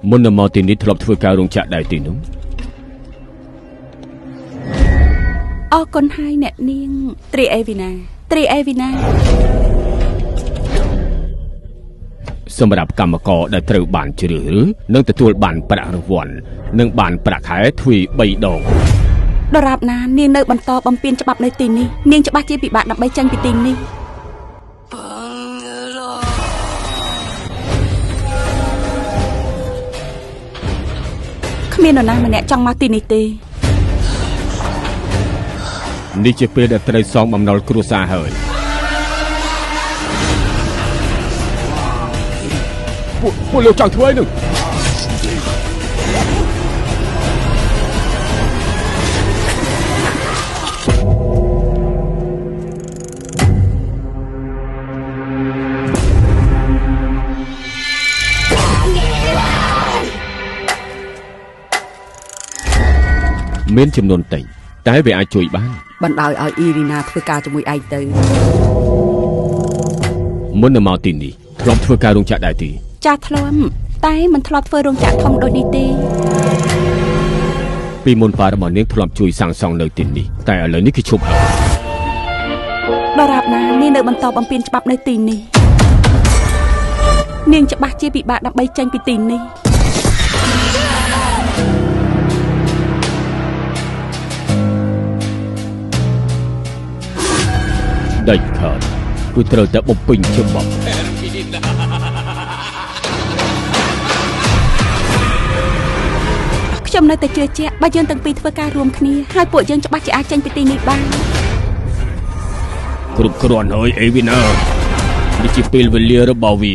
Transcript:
មុននឹងមកទីនេះធ្លាប់ធ្វើការរោងចក្រដែរទីនោះ អរគុណហើយអ្នកនាងត្រីអេវីណាត្រីអេវីណា សម្រាប់កម្មករដែលត្រូវបានជ្រើសរើសនិងទទួលបានប្រាក់រង្វាន់និងបានប្រាក់ខែទ្វេ3ដង ដរាបណានាងនៅបន្តបំពេញច្បាប់នៅទីនេះនាងច្បាស់ជាពិបាកដើម្បីចេញពីទីនេះគ្មាននរណាម្នាក់ចង់មកទីនេះទេ នេះជាពេលដែលត្រូវសងបំណុលគ្រួសារហើយពួកលោកចង់ធ្វើអីនឹងមានចំនួនតិចតែវាអាចជួយបាន បណ្ដោយឲ្យអ៊ីរីណាធ្វើការជាមួយឯងទៅ មុននឹងមកទីនេះធ្លាប់ធ្វើការរោងចក្រដែរទី ចាស់ធ្លាប់តែមិនធ្លាប់ធ្វើរោងចក្រធំដូចនេះទេ ពីមុនប៉ារបស់នាងធ្លាប់ជួយសាងសង់នៅទីនេះតែឥឡូវនេះគឺឈប់ហើយ ដរាបណានាងនៅបន្តបំពេញច្បាប់នៅទីនេះនាងច្បាស់ជាពិបាកដើម្បីចេញពីទីនេះ ដាច់ខាតគឺត្រូវតែបំពេញច្បាប់ ខ្ញុំនៅតែជឿជាក់បើយើងទាំងពីរធ្វើការរួមគ្នាហើយពួកយើងច្បាស់ជាអាចចេញពីទីនេះបាន គ្រប់គ្រាន់ហើយអេវីណានេះជាពេលវេលារបស់វា